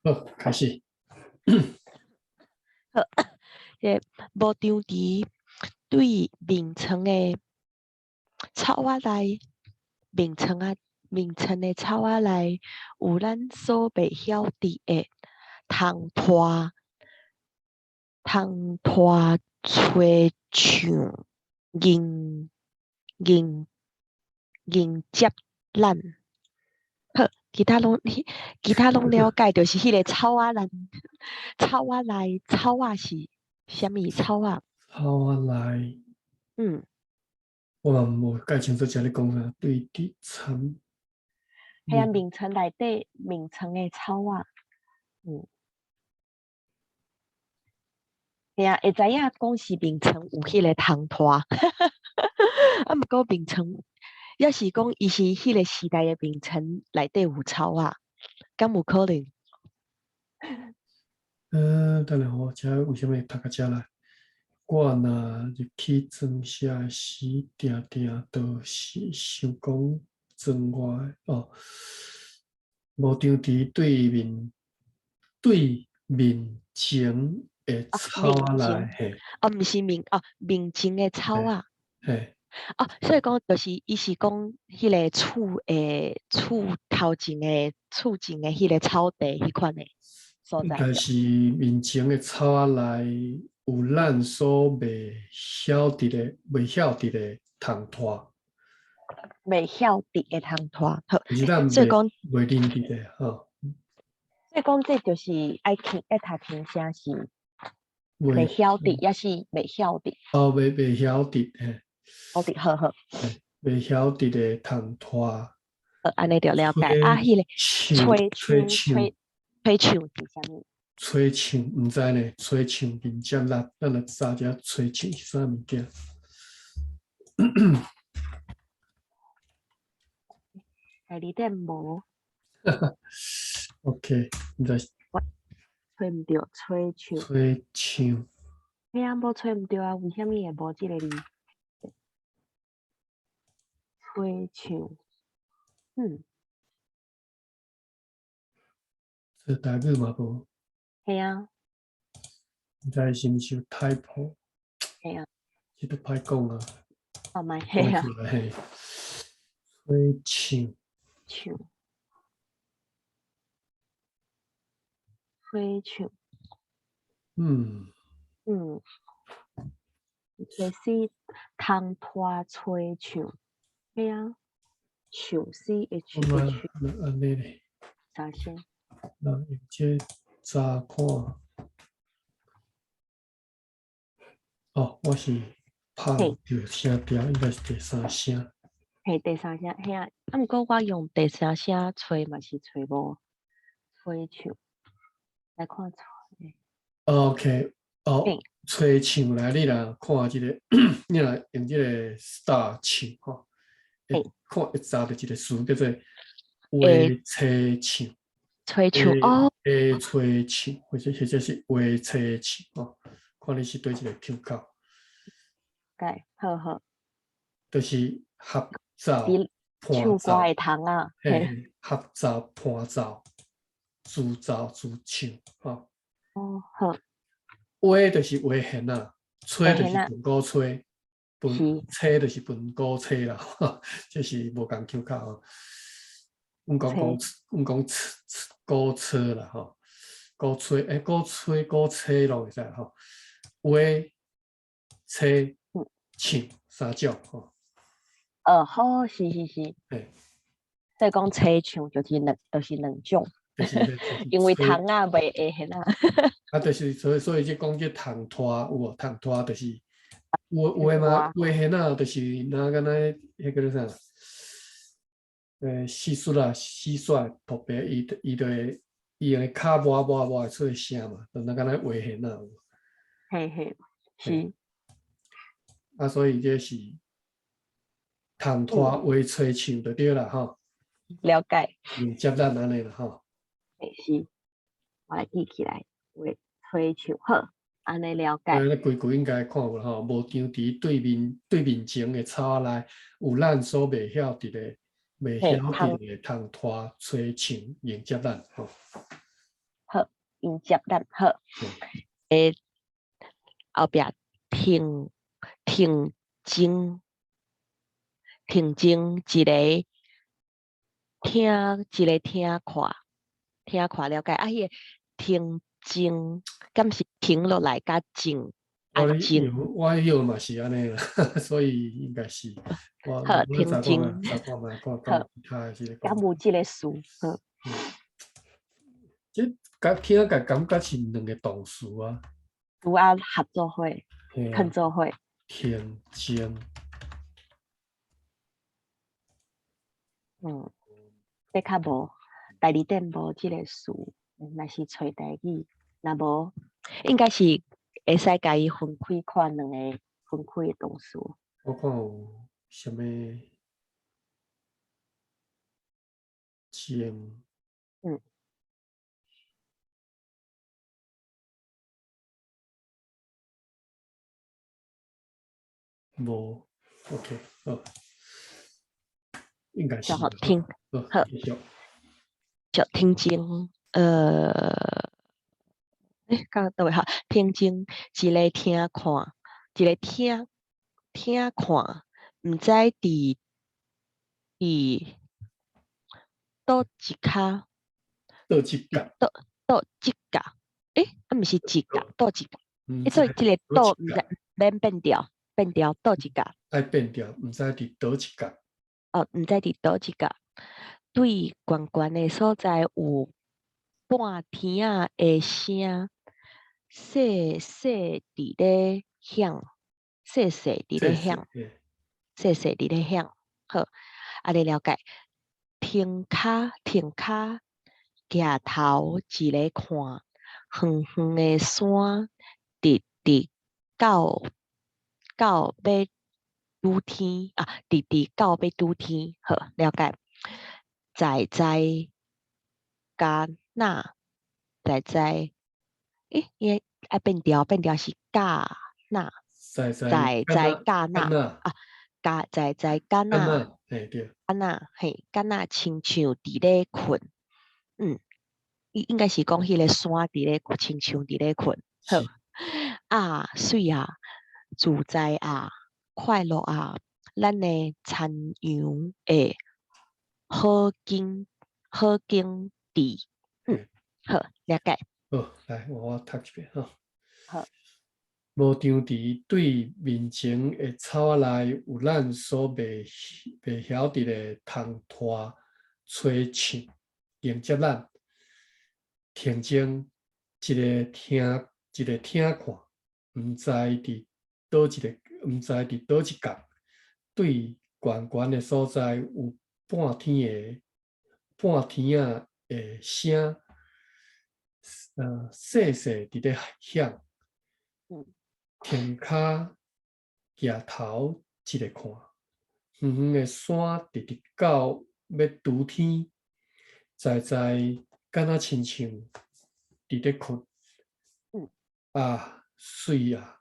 好，開始。好，這無張持對眠床的草仔內，眠床仔眠床的草仔內有咱所袂曉得的通拖通拖吹唱迎迎迎接咱。好，其他攏了解，就是彼个草仔內，草仔內草仔是啥物草仔？草仔內，我嘛無介清楚遮咧講啥，對佇床。係啊，眠床內底眠床的草仔，係啊，會知影講是眠床有彼個通拖，啊，毋過眠床，抑是講伊是彼個時代的眠床內底有草仔，敢有可能？等下我遮為啥物讀到遮來？我若入去莊舍時，定定都是想講莊外哦，無張持對面對面前的草仔內，嘿。哦，毋是面哦，面前的草仔。嘿。哦，所以講就是伊是講彼个厝的厝頭前的厝前的彼個草地彼款的所在。應該是面前的草仔內有咱所袂曉得的、袂曉得的通拖。袂曉得的通拖，好，是咱所以講袂認得的吼。所以講這就是愛聽愛讀聽聲是袂曉得，抑是袂曉得？哦，袂曉得嘿。曉得，好好。袂曉得的通拖。好，按呢就了解。啊，彼个吹吹吹吹唱是啥物？吹唱毋知呢，吹唱迎接咱，咱來查一下吹唱是啥物件。第二點無。 OK，毋知。揣毋著，吹唱。吹唱。嘿啊，無揣毋著啊？為啥物會無這个字？吹唱，這台語嘛無。嘿啊。毋知是毋是有 typo？嘿啊。這都歹講啊。哦，嘛嘿啊。嘿。吹唱。唱。吹唱。其實通拖吹唱，嘿啊，唱死會唱會唱。按呢咧。啥先？那用這查看。哦，我是拍著聲調，應該是第三聲。嘿，第三聲，嘿啊，啊，毋過我用第三聲揣嘛是揣無，吹唱，來看吹。 OK，哦，吹唱來，你若看這个，你若用這個 star 唱吼，會看會查著一個詞叫做話吹唱。吹唱哦。話吹唱，或者是話吹唱吼，看你是對一个口口。對，好好。就是合奏唱歌的窗仔，嘿，合奏伴奏、自奏自唱，吼。哦，好。話就是話弦仔，吹就是盤鼓吹，盤吹就是盤鼓吹啦，這是無仝腔口吼。阮講講，阮講鼓吹啦吼，鼓吹，鼓吹、鼓吹攏會使吼。話、吹、唱三種吼。哦，好，是是是。嘿。所以講吹唱就是兩種，因為窗仔袂會彼仔。啊，就是所以這講這通拖有無？通拖就是有有的嘛，話弦仔就是若敢若彼个叫啥？蟋蟀啊，蟋蟀特別，伊就會伊用跤抹抹抹會出聲嘛，就若敢若話弦仔。嘿嘿，是。啊，所以這是通拖話吹唱就對啦，吼。了解。迎接咱按呢啦，吼。嘿，是，我來記起來，話吹唱好，按呢了解。啊，規句應該看有吼，無張持對面前的草仔內，有咱所袂曉得的、袂曉得的通拖吹唱迎接咱，吼。迎接咱好。欸，後壁停停靜停靜一个聽一个聽看聽看了解啊，彼個停靜敢是停落來佮靜啊我靜我迄嘛是按呢啦，所以應該是我好停靜查看覓看講其他的這個。敢有這个詞？好。這佮聽共感覺是兩個動詞啊。拄啊合做伙，囥做伙。停靜。嗯，的確無，第二點無這个詞，若是揣台語，若無應該是會使共伊分開看兩个分開的動詞。我看有啥物靜。無，OK，好，應該是。好聽，好，就聽靜，欸，講佗位哈？聽靜一个聽看，一个聽聽看，毋知佇佇佗一跤，佗一角，佗佗一角，欸，啊，毋是一角，佗一角，欸，所以這个佗毋知免變調。變調佗一角，愛變調，毋知佇佗一角。哦，毋知佇佗一角，對懸懸的所在有半天仔的聲，細細佇咧響，細細佇咧響，細細佇咧響。好，按呢了解。停跤停跤，舉頭一个看，遠遠的山，直直到。到欲拄天啊，直直到欲拄天，好了解。在在敢若在在，欸，伊愛變調變調是敢若，在在在敢若啊，敢在在敢若，嘿對，敢若嘿，敢若親像佇咧睏，嗯，應應該是講彼个山佇咧親像佇咧睏，好啊，媠啊！自在啊，快樂啊，咱的田洋的好景好景致，嗯，好，了解。好，來，我讀一遍哈。好。無張持對面前的草仔內有咱所袂袂曉得的通拖吹唱迎接咱，停靜一个聽一个聽看，毋知佇佗一个，毋知佇佗一角，對懸懸的所在有半天的半天仔的聲，細細佇咧響。停跤舉頭一个看，遠遠的山直直到欲拄天，在在敢若親像佇咧睏。啊，媠啊！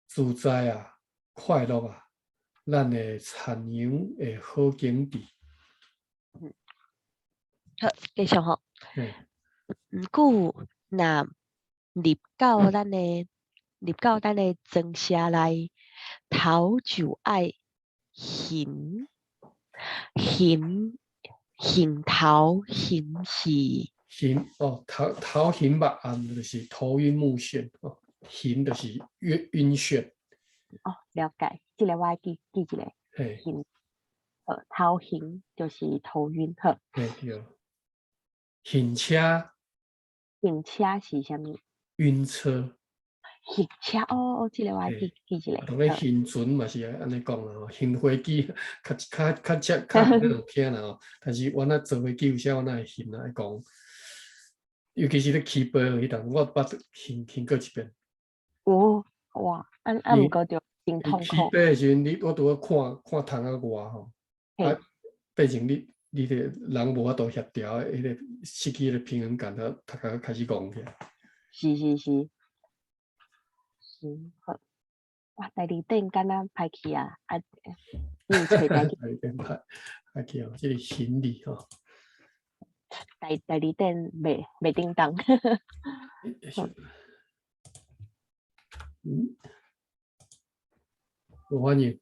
自在啊，快樂啊，咱的田洋的好景致。嗯，好，繼續吼。毋過若入到咱的入到咱的莊舍內，頭就愛懸懸懸頭懸是懸哦，頭頭暈目暗就是頭暈目眩哦。暈就是暈暈眩。哦，了解，這个我愛記記一下。嘿。暈，頭暈就是頭暈，好。嘿對。暈車。暈車是啥物？暈車。暈車哦，這个我愛記記一下。當咧暈船嘛是按呢講啦吼，暈飛機較較較較較難聽啦吼，但是原來坐飛機有時我哪會暈啊，愛講，尤其是咧起飛彼當，我捌暈暈過一遍。哦，哇，按按毋過就真痛苦。起飛的時陣，你我拄好看看窗仔外吼，啊，變成你你个人無法度協調，彼个失去彼个平衡感，頭頭殼開始戇起來。是是是，是好。哇，第二點敢若歹去啊，啊，你有揣台第二點歹歹去哦，這个行李吼。代代字典袂袂叮當。無反應。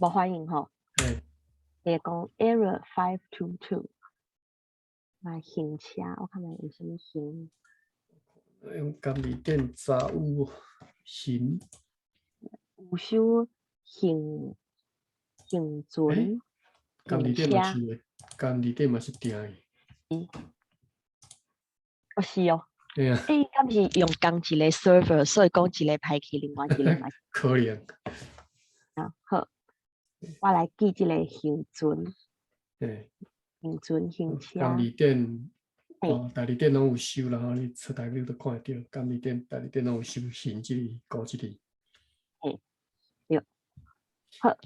無反應吼。嘿。會講 error 522。來行車，我看覓有啥物行。用監字典查有行。有收行行船。監字典嘛是的，監字典嘛是定的。哦，是哦。對啊。欸，敢是用仝一个 server，所以講一个歹去，另外一个嘛。可能。啊，好，我來記這个行船。行船行車。監字典，哦，代字典攏有收啦吼，你出台你都看會著。監字典、代字典攏有收行這個古這個。嘿，對。好。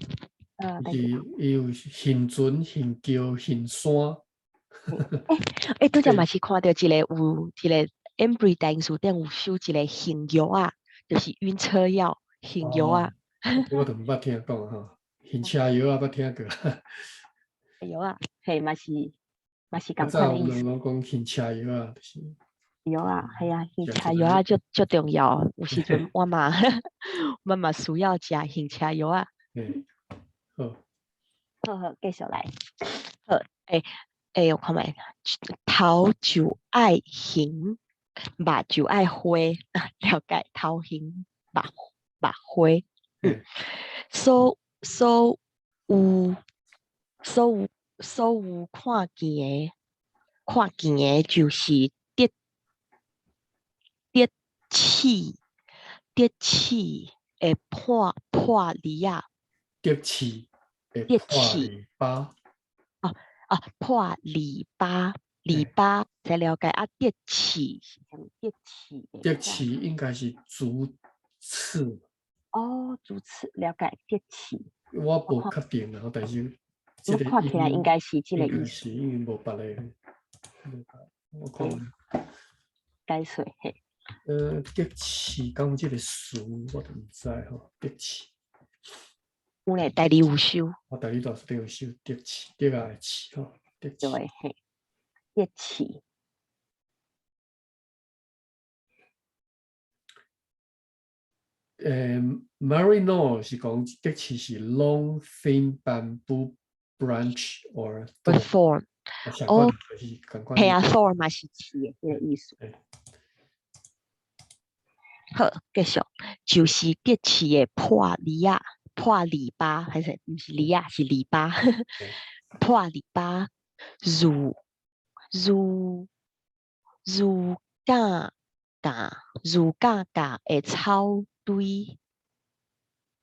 伊伊有行船、行橋、行山。欸欸，拄才嘛是看著一个有一个 Ambry 大英書店有收一个行藥啊，就是暈車藥，行藥啊。我都毋捌聽講吼，行車藥啊，捌聽過。藥啊，嘿，嘛是嘛是仝款的意思。攏講行車藥啊，就是。藥啊，係啊，行車藥啊，足足重要。有時陣我嘛需要食行車藥啊。嗯，好。好好，繼續來。好，欸欸，我看覓，頭就愛紅，目就愛花，了解頭紅目目花。嗯，所有看見的，就是得得刺得刺的破破梨仔。得刺的破籬笆。哦哦，破籬笆，籬笆才了解啊。得刺是啥物？得刺。得刺應該是竹刺。哦，竹刺，了解，得刺。我無確定啦，但是這個看起來應該是這個意思。是因為無別个，我看。解說嘿。得刺敢有這個詞，我都毋知吼。得刺。有咧，代理有收。我代理大師有收得刺，得仔的刺吼，得刺。對嘿，得刺。Marino 是講得刺是 long thin bamboo branch or thorn。哦，係啊，thorn 嘛是刺的這個意思。好，繼續，就是得刺的破梨仔。破籬笆還是毋是梨仔，是籬笆。破籬笆，如如如架架如架架的草堆，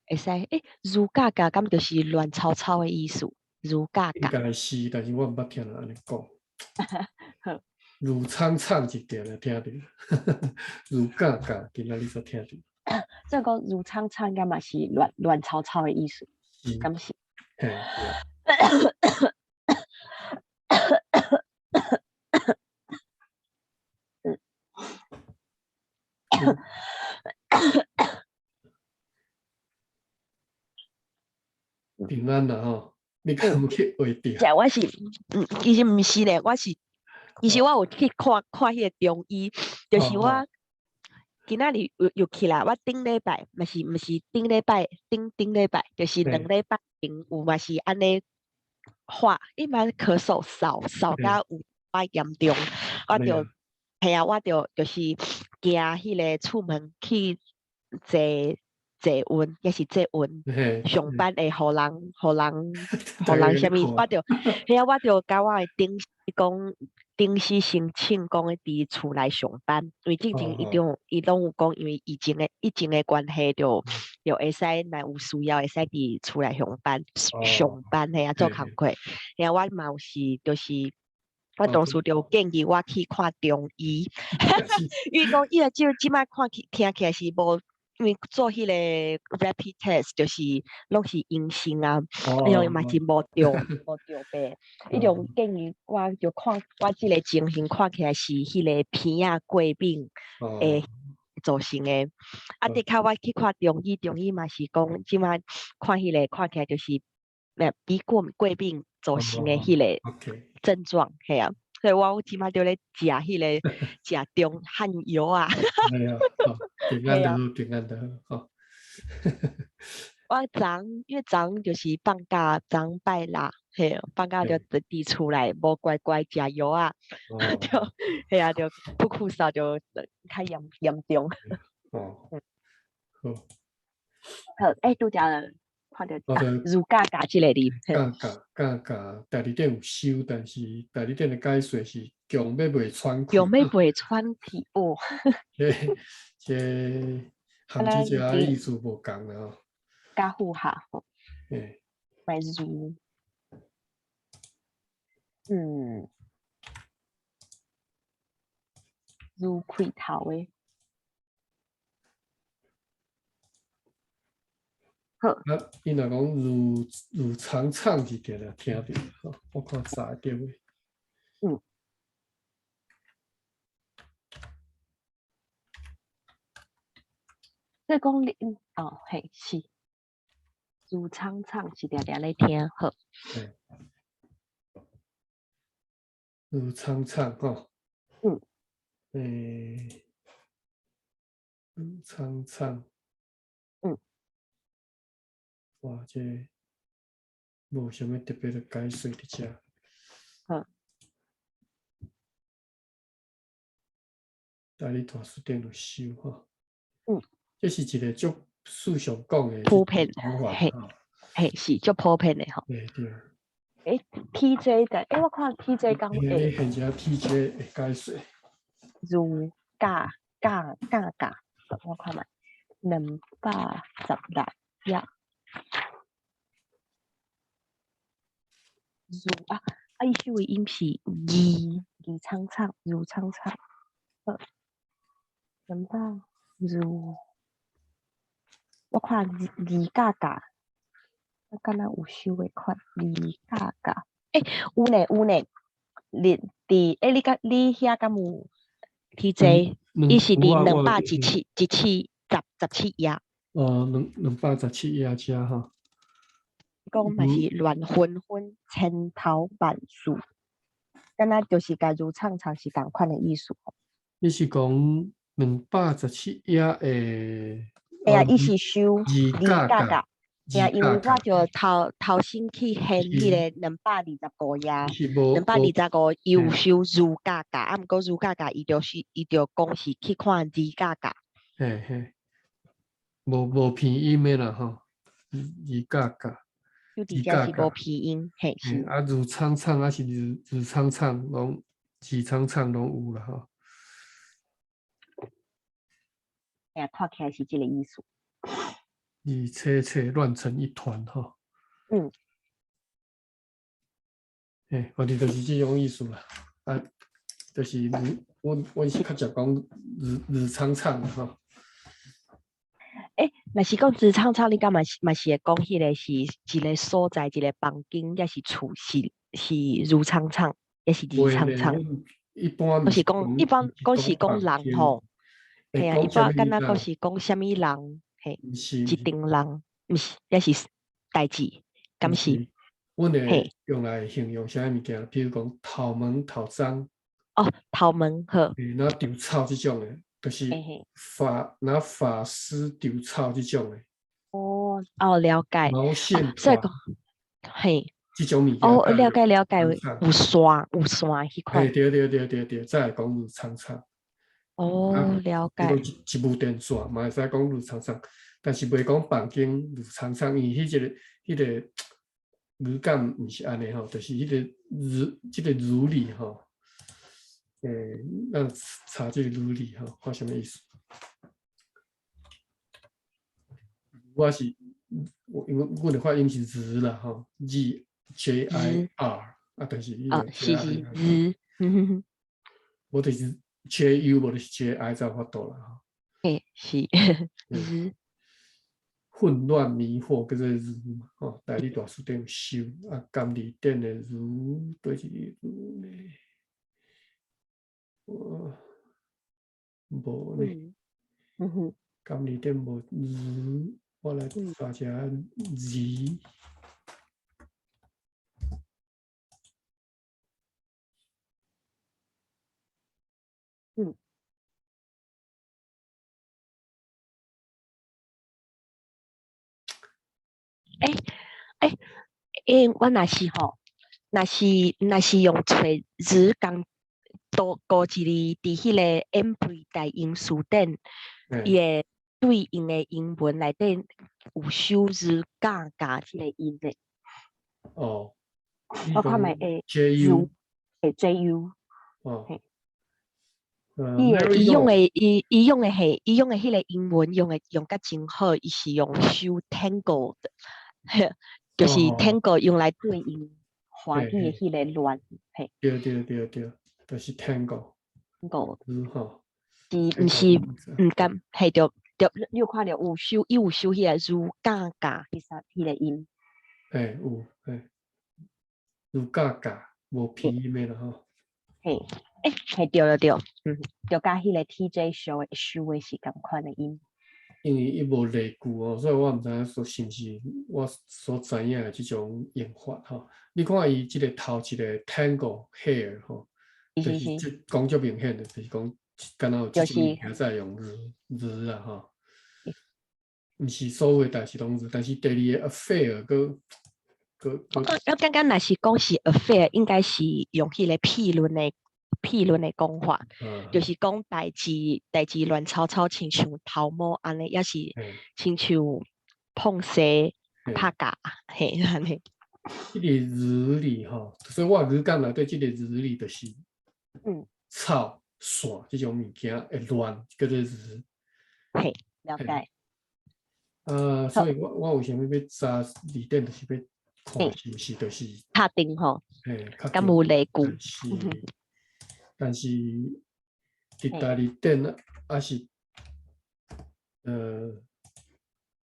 會使欸，如架架敢就是亂草草的意思？如架架。應該是，但是我毋捌聽人按呢講。如苍苍一點來聽著，如架架，今仔日才聽著。這個如苍苍應該嘛是亂亂糟糟的意思，敢是？嘿。平安啦吼，你敢有去畫著？我是，其實毋是咧，我是，其實我有去看看彼個中醫，就是我。今仔日又又起來，我頂禮拜嘛是毋是頂禮拜，頂頂禮拜，就是2禮拜前有嘛是按呢發，伊嘛咳嗽嗽嗽甲有較嚴重，我就嘿啊，我就就是行彼个出門去坐坐運，抑是捷運上班會予人予人予人啥物，我就嘿啊，我就共我的頂司講。頂時申請講佇厝內上班，因為之前伊種伊攏有講，因為疫情的關係，就就會使若有需要會使佇厝內上班上班嘿啊做工課。嘿啊，我嘛有是，就是我同事就建議我去看中醫，伊講伊個這這擺看起聽起來是無。因為做彼個 rapid test 就是攏是陰性啊，伊種嘛是無著無著病。伊就建議我就看我這個情形看起來是彼個鼻仔過敏會造成的。啊，的確我去看中醫，中醫嘛是講這擺看彼個看起來就是咩鼻過過敏造成的彼個症狀，嘿啊。所以我這擺就咧食彼个食中漢藥啊。哎呀，平安就好，平安就好，吼。我昨因為昨就是放假，昨拜六，嘿，放假就佇厝內無乖乖食藥啊，就嘿啊，就噗哭嗽就較嚴嚴重。哦，好。好，欸，拄則看著如價價這个字。價價價價，代理店有收，但是代理店的解說是強欲袂喘氣。強欲袂喘氣哦。這這含這隻意思無仝啦吼。加符合吼。嘿。買如，如開頭的。好。啊，伊若講如如長長是定定聽著吼，我看查會著未？你講你，哦，嘿，是。如長長是定定咧聽，好。如長長吼。欸，如長長。哇，這無啥物特別的解說佇遮。好。代理大辭典有收吼。這是一個足世常講的普遍，講法嘿，嘿，是足普遍的吼。對對。欸，TJ 的，欸，我看 TJ 講會。你現在 TJ 會解說。如價價價價，我看覓，216頁。如啊，啊，伊收的音是二二長長，如長長，好，兩百如。我看二價價，我敢若有收的款二價價，欸，有呢有呢，你佇欸，你敢你遐敢有 TJ？伊是佇217一七十十七頁。哦，217頁遮吼。講嘛是亂紛紛，千頭萬緒，敢若就是共如長長是仝款的意思。你是講217頁的？哎呀，伊是收二二價價，嘿啊，因為我就頭頭先去現彼个225頁，225伊有收如價價，啊，毋過如價價伊就是伊就講是去看二價價。嘿嘿，無拼音的啦吼，二價價。就佇遮是無拼音，嘿是。啊，如長長啊是如如長長，攏二長長攏有啦吼。哎呀，看起來是這个意思。二切切亂成一團吼。嘿，反正就是這種意思啦。啊，就是阮是較常講日日長長吼。欸，若是講日長長，你敢嘛是嘛是會講彼个是一個所在，一個房間，抑是厝，是是如長長，抑是二長長？一般毋是講一般講是講人吼。嘿啊，一般敢若講是講啥物人，嘿，一陣人，毋是，抑是代誌，敢是？阮會用來形容啥物件，比如講頭毛頭鬃。哦，頭毛好。嘿，若稻草這種的，就是髮，若髮絲稻草這種的。哦，哦，了解。毛線所以講，嘿，這種物件。哦，了解了解，有線有線彼款。嘿，對對對對對，才會講如長長。哦，了解。一部電線嘛會使講如長長，但是袂講房間如長長，因為彼個彼個語感毋是按呢吼，就是彼個如這個如理吼，欸，咱查這個如理吼，看啥物意思？我是，因為阮的發音是日啦吼，G J I R，啊，但是伊哦，是是日，無就是 J U，無就是 J I 才有法度啦吼。嘿，是日。混亂迷惑叫做如嘛，吼，代理大辭典有收，啊，監理典的如對一個如呢？哦，無呢。監理典無如，我來查一下字。欸欸欸，我若是吼，若是用揣字共多高一字，佇彼个 Ambry 大英辭典，伊的對應的英文內底有收字加加這个音的。哦，我看覓會 J U，會 J U。哦。伊用的伊伊用的係伊用的彼个英文用的用甲真好，伊是用收 tangle 的，就是 tangle 用來對應華語的彼個亂，嘿。對對對對，就是 tangle。 tangle。嗯吼。是毋是毋敢係著著？你有看著有收，伊有收彼个如加加彼啥彼個音？嘿，有嘿，如加加無鼻音的啦吼。嘿，欸，嘿，對對對，就佮彼個 TJ 收的是仝款的音。因為伊無例句哦，所以我毋知影說是毋是我所知影的這種用法吼。你看伊這個頭一個 tangle hair 吼，就是這講足明顯的，就是講敢若有這種物件才會用字字啊吼。毋是所有代誌攏是，但是第二个 affair 閣閣閣。我感覺若是講是 affair，應該是用彼個屁論的講法，就是講代誌亂草草，親像頭毛按呢，抑是親像碰西拍架，嘿按呢。這个字裡吼，所以我語感內底這个字裡就是，草線這種物件會亂，叫做字。嘿，了解。啊，所以我為啥物欲查字典，就是欲看是毋是就是確定吼，嘿，敢有例句？是，但是佇大字典抑是，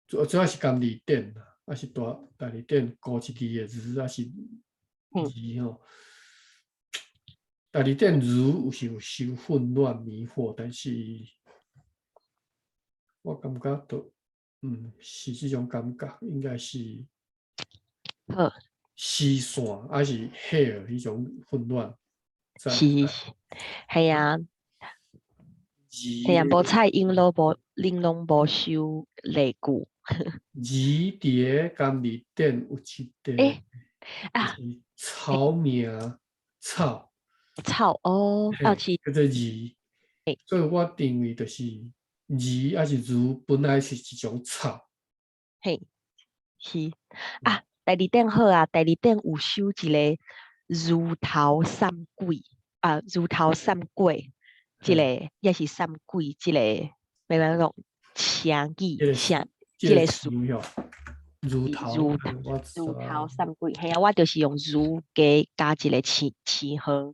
主要是共字典啦，抑是大字典孤一字的字，抑是字吼。大字典如有是有收混亂迷惑，但是我感覺都是這種感覺，應該是好絲線還是 hair 彼種混亂。是，係啊，係啊，無彩𪜶攏無，恁攏無收例句。字佇个共字典有一個，啊，草名草。草哦，啊是。叫做字，所以我認為就是字抑是字本來是一種草。嘿，是啊，大字典好啊，大字典有收一个如頭散鬼啊，如頭散鬼，這个也是散鬼，這个欲按怎講？聲語聲，這个詞。如頭如頭散鬼，嘿啊，我就是用如加加一个星星號。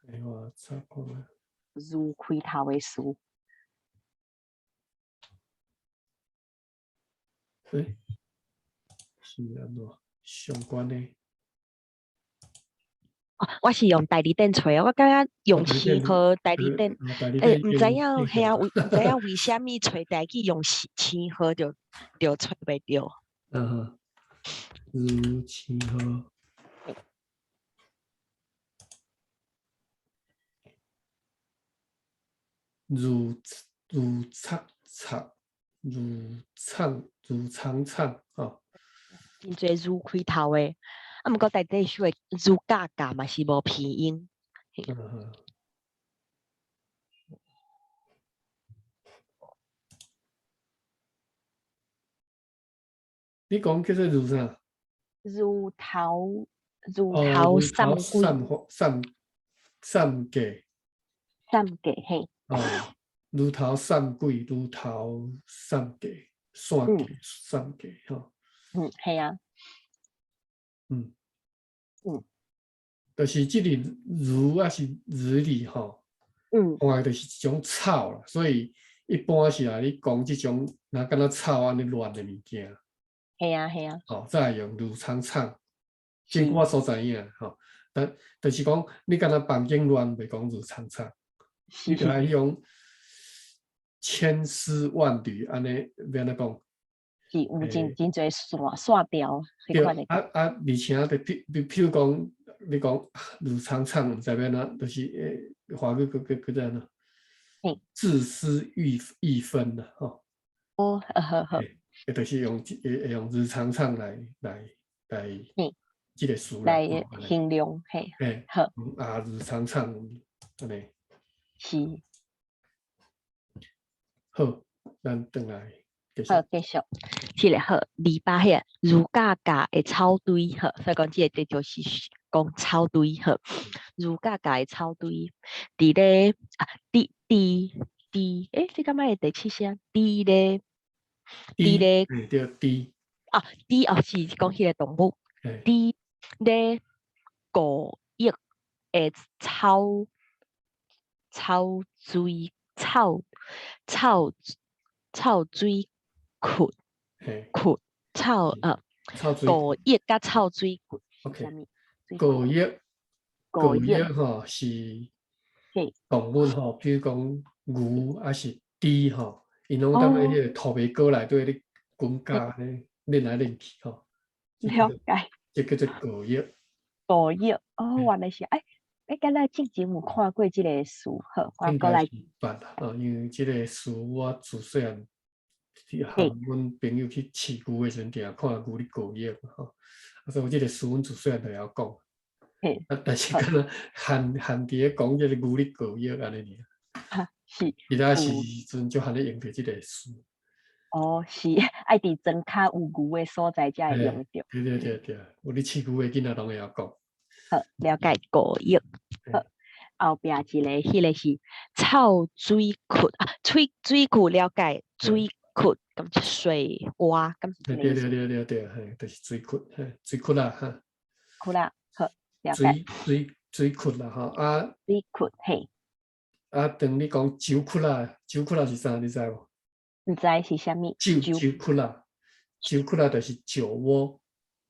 欸，我查看覓。如開頭的詞。欸，是按怎相關的？哦，我是用大字典揣，我感覺用星號大字典，欸，毋知影嘿啊，毋知影為啥物揣台語用星星號就揣袂著。嗯哼，如星號。如如擦擦，如唱如長唱，吼。真濟如開頭的，啊，毋過內底收的如加加嘛是無鼻音。嗯。你講叫做如啥？如頭如頭散鬼。散散散價。散價嘿。哦，如頭散鬼，如頭散價，散價，散價，吼。嗯，係啊。就是這个如抑是日里吼，看就是一種草啦，所以一般是來你講這種，若敢若草按呢亂的物件。係啊，係啊。吼，才會用如苍苍，這我所知影吼，但就是講你敢若房間亂，袂講如苍苍，你就愛用千絲萬縷按呢，欲按怎講？是有真真濟線線條，彼款的。啊啊，而且就譬如講，你講如苍苍，毋知欲按怎，就是華語閣閣閣怎按怎？自私易分啦，吼。哦，好好。會就是用會用日常唱來這個詞來形容，嘿，好。啊，日常唱按呢。是。好，咱轉來繼續。好，繼續。這個好，200彼儒家教的草堆，好，所以講這個就是講草堆，好，儒家教的草堆，佇咧啊，佇佇佇，欸，這敢會第七聲？佇咧，佇咧，對，佇。啊，佇哦，是講彼個動物，佇咧五億的草水窟窟草啊，五億佮臭水窟。 OK，五億5億吼是動物吼，比如講牛抑是豬吼，𪜶攏踮咧彼個土迷果內底咧滾跤咧，練來練去吼。了解。這叫做五億。五億哦，原來是欸，欸，敢若之前有看過這個詞，好，我過來。捌啊，因為這個詞我自細漢去和阮朋友去飼牛的時陣，定定看牛咧過億吼，啊，所以這個詞阮自細漢就會曉講。啊，但是敢若限限佇咧講這個牛咧過億按呢爾。哈，是。其他時陣就罕咧用著這個詞。哦，是，愛佇莊跤有牛的所在才會用著。對對對對，有咧飼牛的囡仔攏會曉講。好，了解五億。好，後壁一个，彼個是臭水窟啊，水窟了解，水窟敢是水洼，敢是？對對對對對，嘿，就是水窟，嘿，水窟啦，哈。窟啦，好，了解。水窟啦，吼啊。水窟，嘿。啊，當你講酒窟啦，酒窟啦是啥？你知無？毋知是啥物？酒窟啦，酒窟啦就是酒窩。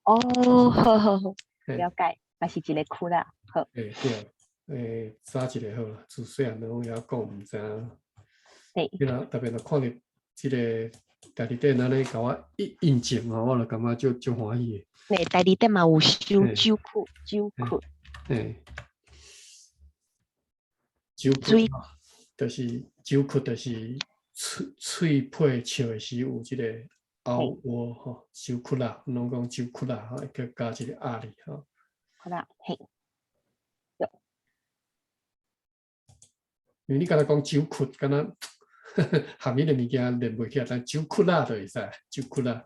哦，好好好，了解，嘛是一个窟啦，好。欸對，欸，早一个好啦，自細漢攏會曉講，毋知影。對。你若特別若看著這個大字典按呢共我印證吼，我就感覺足足歡喜的。對，大字典嘛有收酒窟，酒窟。欸，酒窟就是酒窟，就是喙配笑的時有這個凹窩吼，酒窟啦，攏講酒窟啦，吼，閣加一個鴨字吼。窟啦，嘿。因為你敢若講酒窟，敢若含彼個物件連袂起來，但酒窟啦就會使，酒窟啦。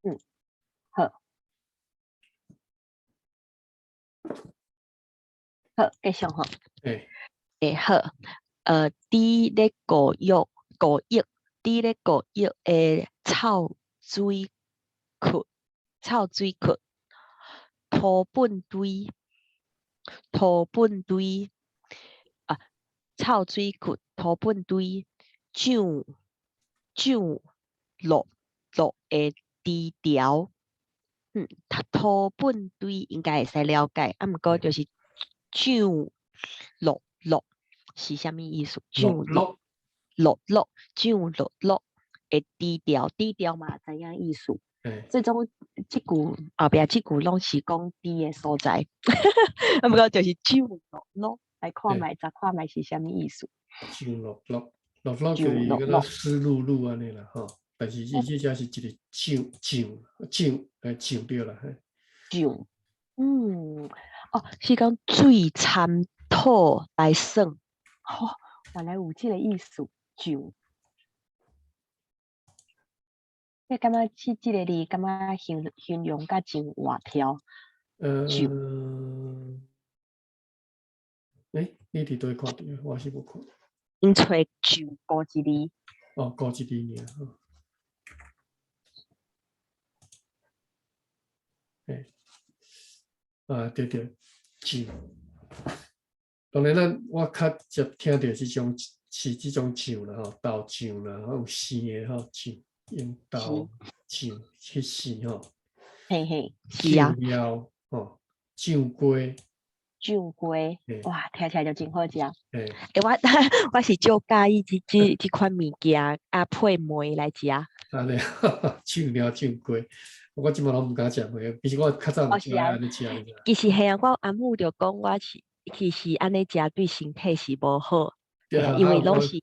嗯，好。好，繼續吼。欸。欸，好，佇咧五億，五億，佇咧五億的臭水窟，臭水窟，土糞堆，土糞堆，啊，臭水窟，土糞堆，漲漲落落的低調，嗯，土糞堆應該會使了解，啊，毋過就是漲落落是啥物意思？漲落落落漲落落的低調，低調嘛，知影意思。最終這句後壁這句攏是講豬的所在，啊，毋過就是漲落落來看覓，再看覓是啥物意思？漲落落落落就是敢若濕漉漉按呢啦吼，但是伊這只是一個漲漲漲來漲著啦。漲，嗯，哦，是講水摻土來耍，吼，原來有這個意思，漲。你感覺這個字感覺形容甲真活跳？欸，你佇佗看著？我是無看。𪜶揣上孤一字。哦，孤一字爾。欸，啊，對對，上。當然，咱我較常聽著這種是這種醬啦吼，豆醬啦，有生的吼醬。用豆醬去生吼，嘿嘿，是啊。醬料吼，醬雞，醬雞，哇，聽起來就真好食。欸，我我是足佮意這款物件啊，配糜來食。按呢，醬料醬雞，我這擺攏毋敢食糜，其實我較早毋是按呢食。其實係啊，我阿母就講我是。其實按呢食對身體是無好，對啊，因為啊攏是欲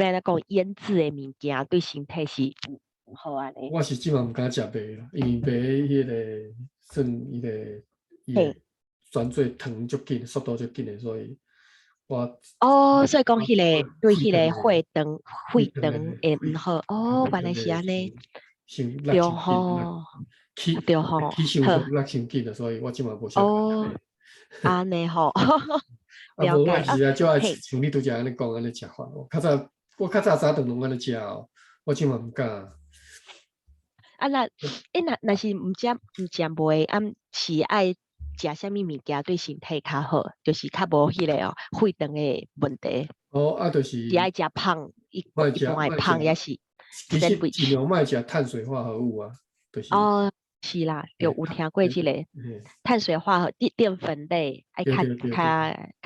按怎講醃製的物件對身體是毋好按呢。我是這馬毋敢食白啦，因為白彼个算彼个伊會轉做糖足緊，速度足緊的，所以我哦，所以講彼个對彼個血糖血血糖會毋好，哦，原來是按呢，對吼，對吼，起傷落傷緊啊，所以我這馬無啥。哦，按呢吼，啊，無我是啊，就愛像你拄才按呢講按呢食法，我較早早頓攏按呢食哦，我這馬毋敢。啊，那欸，若是毋食袂，啊是愛食啥物物件對身體較好，就是較無彼个哦血糖的問題。哦，啊，就是是愛食芳，一般的芳抑是其實盡量莫食碳水化合物啊，就是哦，是啦，就有聽過這個碳水化合澱粉類愛較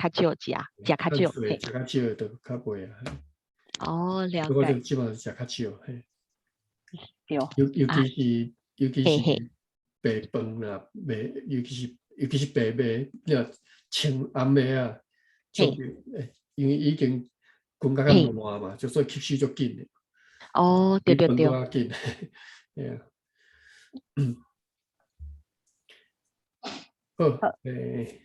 較少食，食較少，食較少就較袂啊。哦，了解。我就基本上食較少，嘿。對。尤其是白飯啦，白尤其是白糜，你若穿暗暝啊，就因為已經困甲較爛嘛，就所以吸收足緊的。哦，對對對。較緊，嘿啊。嗯。好，欸。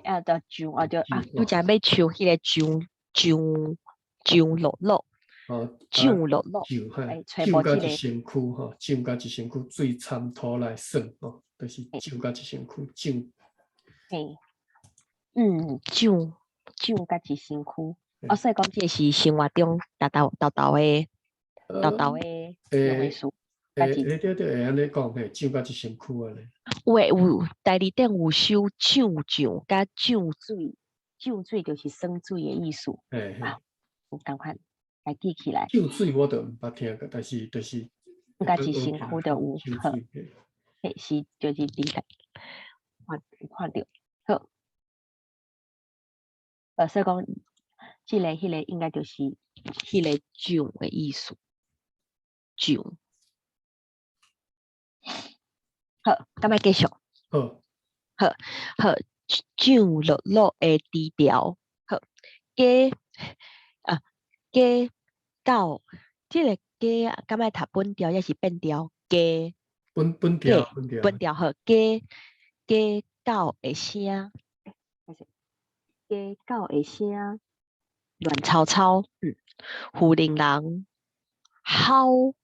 啊，就上啊，就啊，拄才欲唱彼个上落落。哦，上落落，上甲一身軀吼，上甲一身軀水摻土來耍吼，就是上甲一身軀上。嘿，嗯，上甲一身軀，哦，所以講這個是生活中沓沓沓沓的沓沓的用的詞。欸，對對，會按呢講嘿，上甲一身軀按呢。有的有，台字典有收上上佮上水，上水就是耍水的意思。嘿嘿，有仝款。來記起來。上水我都毋捌聽過，但是就是佮一身軀就有好，嘿，是就是佇看看著好。所以講，這个彼个應該就是彼个上的意思，上。好，敢欲繼續？好，好，好，上落落的低調，好，加啊。加狗，這个加敢欲讀本調抑是變調？加本調，本調，本調好，加加狗的聲，加狗的聲，亂吵吵，嗯，婦人人吼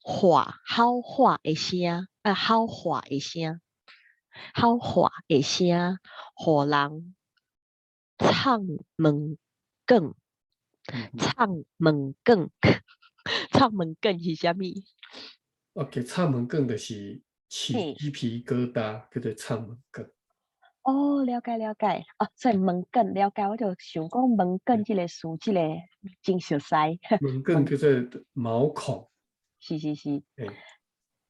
喊吼喊的聲，啊，吼喊的聲，吼喊的聲，予人藏門梗。藏門梗，藏門梗是啥物？OK，藏門梗就是起雞皮疙瘩，叫做藏門梗。哦，了解了解，哦，所以門梗了解，我就想講門梗這个詞，這个真熟悉。門梗叫做毛孔。是是是。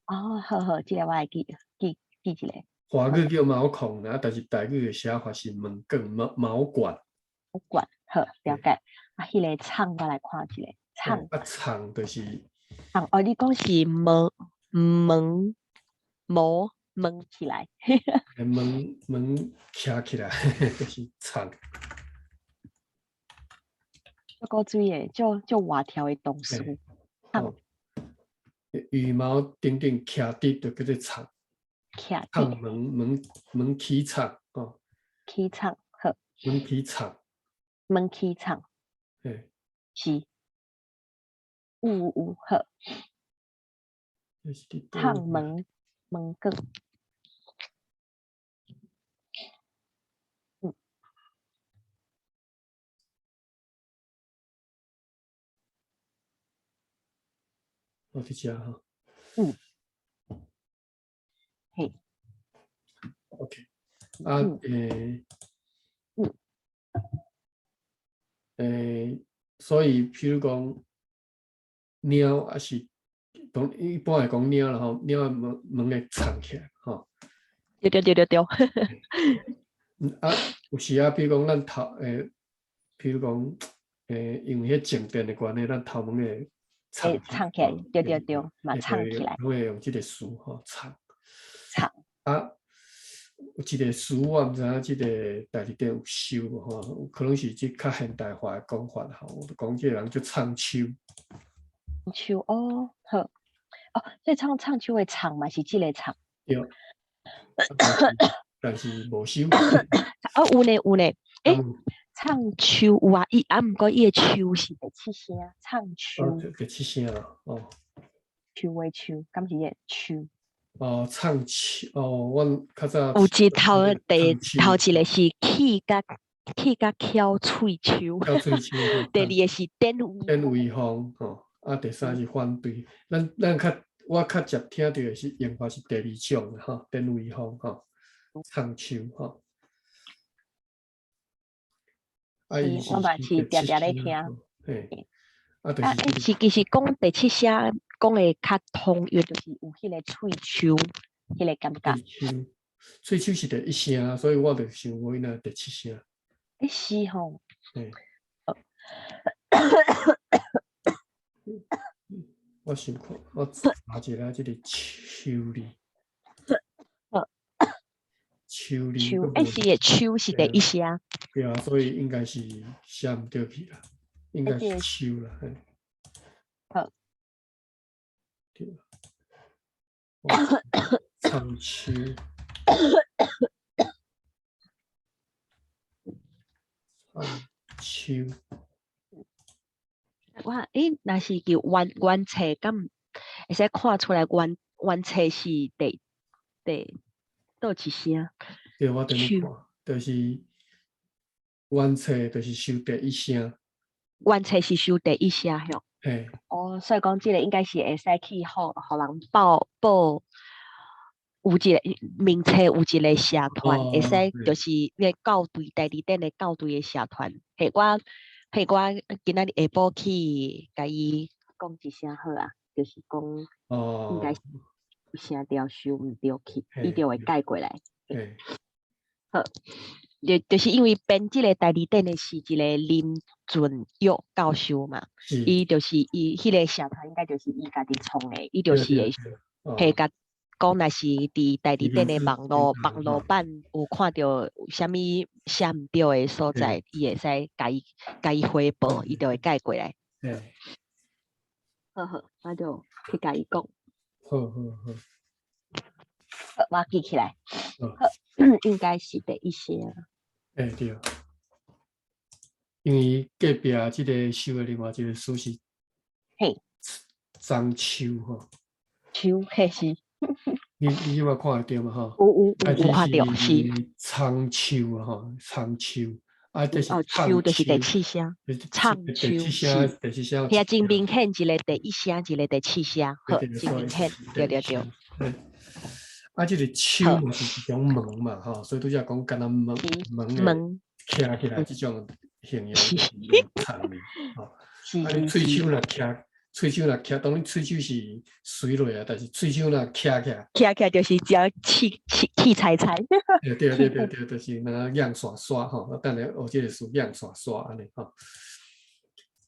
哦，好好，這个我會記記記一下。華語叫毛孔啦，但是台語的寫法是門梗毛毛管。毛管，好，了解。啊，彼个藏我來看一下，藏。啊，藏就是藏哦，你講是毛毛毛毛起來，毛毛徛起來，就是藏。足古錐的，足足活跳的動詞。藏。羽毛頂頂徛直就叫做藏。徛藏毛毛毛起藏哦。起藏好。毛起藏。毛起藏。是，有有有好。藏門門梗。嗯。我佇遮吼。嗯。嘿。 OK，啊，欸。嗯。欸，所以，譬如講，貓抑是，當一般來講貓啦吼，貓的毛毛會藏起來吼。對對對對對。啊，有時啊，比如講咱頭欸，譬如講，欸，因為彼靜電的關係，咱頭毛會藏藏起來，對對對，嘛藏起來。會用這個詞吼，藏。藏。啊，有一个词我毋知影這个大字典有收無吼，有可能是這較現代化的講法吼，就講這個人足藏秋。秋哦，好，哦，所以藏藏秋的藏嘛是這个藏。對，啊但是無收。哦，有呢有呢，欸，藏秋有啊，伊啊，毋過伊的秋是第七聲，藏秋。哦，第七聲哦。秋的秋，敢是個秋？哦，藏秋哦，阮較早有一頭第頭一個是氣甲氣甲翹喙鬚，翹喙鬚。第二個是典威典威風吼，啊，第三是反對。咱較我較捷聽著的是用法是第二種吼，典威風吼，藏秋吼。啊，伊是我嘛是定定咧聽。嘿，啊，就是是其實講第七聲講的較通約，就是有彼個喙鬚，彼個感覺。喙鬚是第一聲，所以我就想講伊若第七聲。欸，是吼。嘿。我想看，我查一下這個秋字。秋字。秋，欸，是的，秋是第一聲。對啊，所以應該是寫毋對去啦，應該是秋啦。嘿。好。對。藏秋。藏秋。我欸，若是叫原原冊，敢會使看出來原原冊是第第佗一聲？對，我等你看，就是原冊就是收第一聲。原冊是收第一聲，吼。嘿。哦，所以講這個應該是會使去予予人報報，有一個名冊，有一個社團，會使就是那個校對大字典的校對的社團。嘿，我嘿我今仔日下晡去共伊講一聲好啊，就是講應該聲調收毋對去，伊就會改過來。好，就是因為編這個大字典的是一個林俊玉教授嘛，伊就是伊彼個社團應該就是伊家己創的，伊就是會會共講，若是佇大字典的網路版有看著啥物寫毋對的所在，伊會使共伊回報，伊就會改過來。好好，我就去共伊講。好好好。好，我記起來。好，應該是第一聲。欸對，因為隔壁這個收的另外一個詞是，嘿，藏秋吼。秋，嘿是。你這擺看會著嘛吼？有有有看著是。藏秋啊吼，藏秋，啊，這是哦，秋就是第七聲，藏秋是。第七聲。遐真明顯，一個第一聲，一個第七聲，好，真明顯，對對對。啊，這個秋嘛是一種門嘛，吼，所以拄才講敢若門門的徛起來這種形容是用藏字，吼。啊，你喙鬚若徛，喙鬚若徛，當然喙鬚是垂落啊，但是喙鬚若徛起來，徛起來就是誠氣氣氣彩彩。對對對對對，就是若硬刷刷吼，啊，等下學這個詞硬刷刷按呢吼。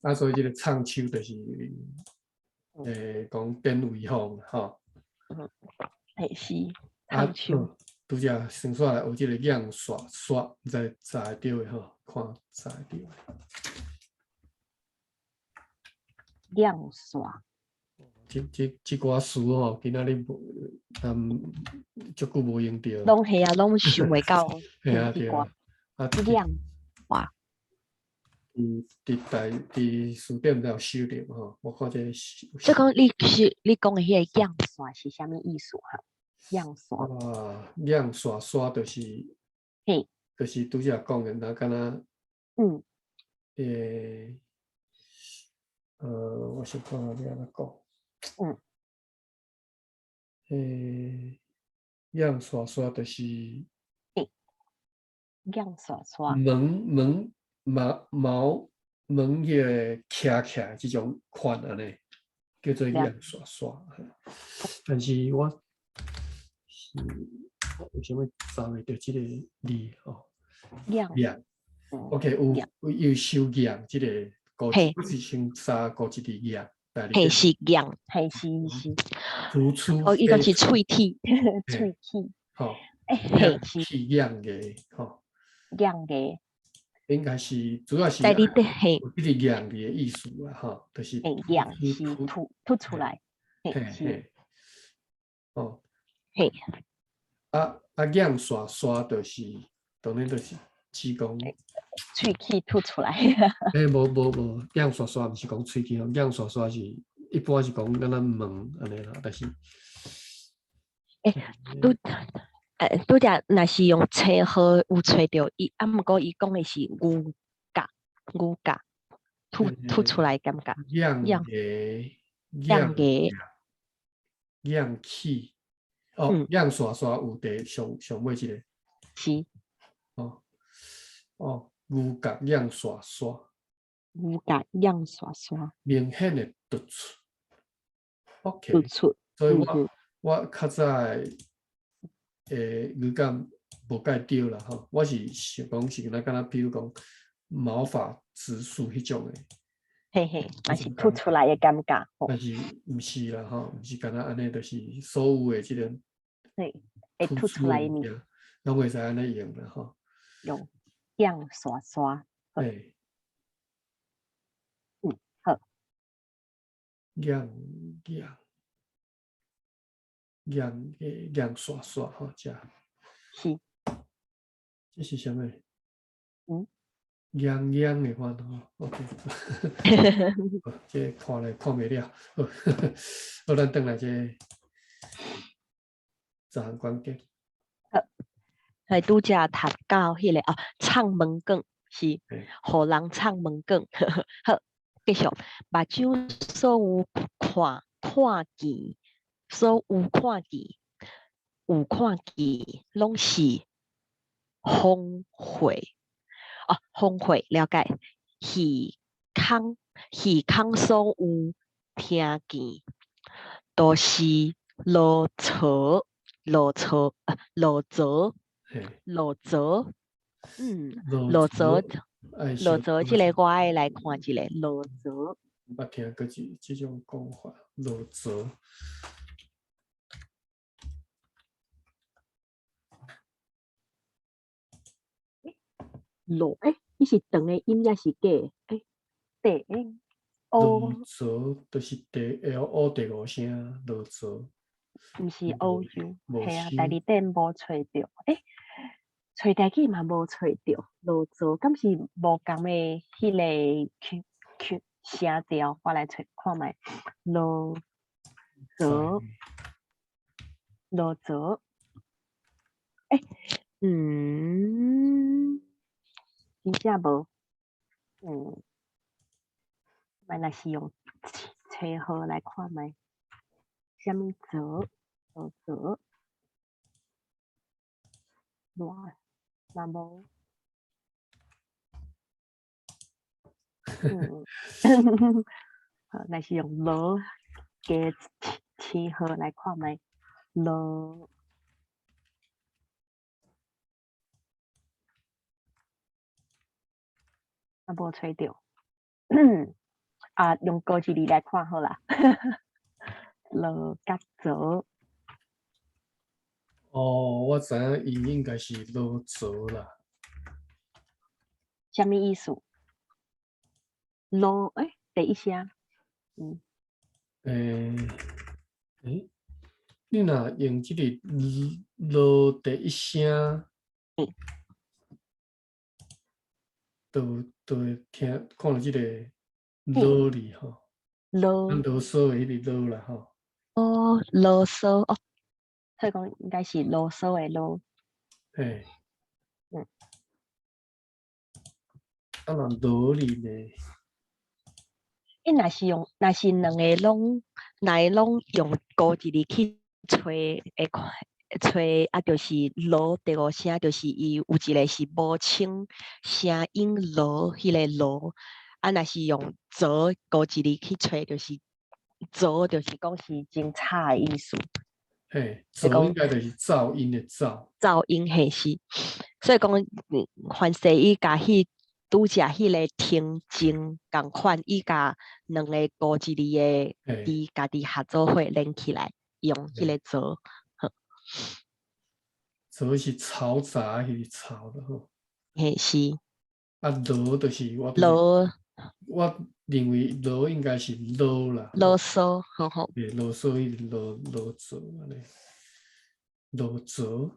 啊，所以這個藏秋就是，講典韦風吼。嘿是，藏秋。拄才先煞來學這個硬刷刷，毋知查會著的吼，看查會著。硬刷。這寡詞吼，今仔日無，足久無用著。攏係啊，攏想袂到。嘿啊，對啊。啊，硬刷。佇大佇書店有收著吼，我看這個。這講你是你講的彼個硬刷是啥物意思哈？硬刷。啊，硬刷刷就是，嘿，就是拄才講的，若敢若，欸，我想看欲按怎講。欸，硬刷刷就是，硬刷刷。毛毛毛毛毛彼个徛起來這種款按呢，叫做硬刷刷。但是我是為啥物查袂著這個字吼？硬。硬。OK，有有收硬這個古，我是先查古一字硬。嘿是硬，嘿是是。哦，伊個是喙齒，喙齒。好。欸，嘿，是去硬个吼，硬个，應該是主要是在你的嘿，有這個硬字的意思啦，吼，就是嘿，硬是突出來，嘿嘿，哦，嘿，啊，硬刷刷就是，當然就是只講喙齒突出來。欸，無無無，硬刷刷毋是講喙齒吼，硬刷刷是一般是講敢若問按呢啦，但是，欸，拄拄才若是用青號有揣著伊，啊，毋過伊講的是牛角，牛角突出來感覺。硬牙，硬牙，硬齒，哦，硬刷刷有佇上上尾這個。是。哦，哦，牛角硬刷刷。牛角硬刷刷。明顯的突出。OK。突出。所以我較早語感無蓋對啦吼，我是想講是敢若，比如講毛髮指數彼種的，嘿嘿，嘛是突出來的感覺。但是毋是啦吼，毋是敢若按呢，就是所有的這個，對，會突出來的物件，攏會使按呢用啦吼。用硬刷刷。對。嗯，好。硬硬。硬硬刷刷吼，遮是，這是啥物？嗯，硬硬的款吼，OK，這看來看袂了，好，好，咱轉來這十項關鍵。好，來拄才讀到彼個哦，藏門梗是，予人藏門梗，好，繼續，目睭所有看見。所有看見，有看見，攏是風會哦，風會了解。耳孔所有聽見，都是囉嗦，囉嗦，囉嗦，囉嗦，囉嗦，囉嗦，這个我愛來看一下，囉嗦。捌聽過這種講法，囉嗦。囉，欸，伊是長的音抑是假？欸，第 O，囉嗦就是第 L O 第五聲，囉嗦。毋是 O U，係啊，第二點無揣著，欸，揣台語嘛無揣著，囉嗦，敢是無仝的彼個 Q Q 聲調，我來揣看覓，囉嗦，囉嗦，欸，真正無，莫若是用冊號來看覓，啥物做，囉嗦，嘛嘛無，好，若是用囉加星號來看覓，囉。啊，無揣著，啊，用高一字來看好啦。囉佮做。哦，我知影伊應該是囉嗦啦。啥物意思？囉，欸，第一聲，欸，欸，你若用這個囉第一聲，就會聽看著這個囉字吼，囉，咱囉嗦的彼個囉啦吼。哦，囉嗦哦，所以講應該是囉嗦的囉。嘿。啊，若囉字呢？伊若是用，若是兩个攏，若攏用高一字去揣，會看揣啊，就是囉第五聲，就是伊有一個是無清聲音囉，彼個囉，啊，若是用濁高一字去揣，就是濁，就是講是真差的意思。嘿，濁應該就是噪音的噪。噪音嘿是，所以講，凡是伊共彼拄則彼個聽證仝款，伊共兩個高一字的字家己合做伙連起來，用彼個濁。噪是嘈雜彼个嘈啦吼。嘿是。啊，啰就是我，啰，我認為啰應該是啰啦。囉嗦，好好。對，囉嗦彼個囉囉嗦按呢，囉嗦。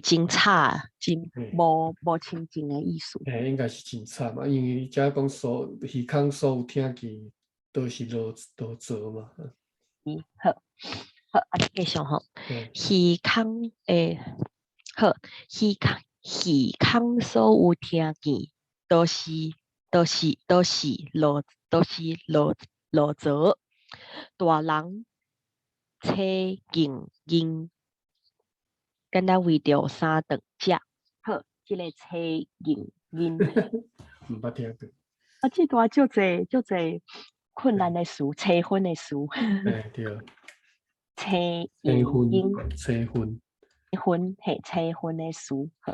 真吵，真無清靜的意思。嘿，應該是真吵嘛，因為遮講所耳空所有聽見都是囉囉嗦嘛。嗯，好，好，啊，繼續吼。耳空欸，好，耳空所有聽見都是囉嗦，大人揣硬硬，敢若為著三頓食。好，這个揣硬硬。毋捌聽過。啊，這段足濟足濟困難的詞，切分的詞。欸對。揣硬硬。切分。分嘿，切分的詞。好，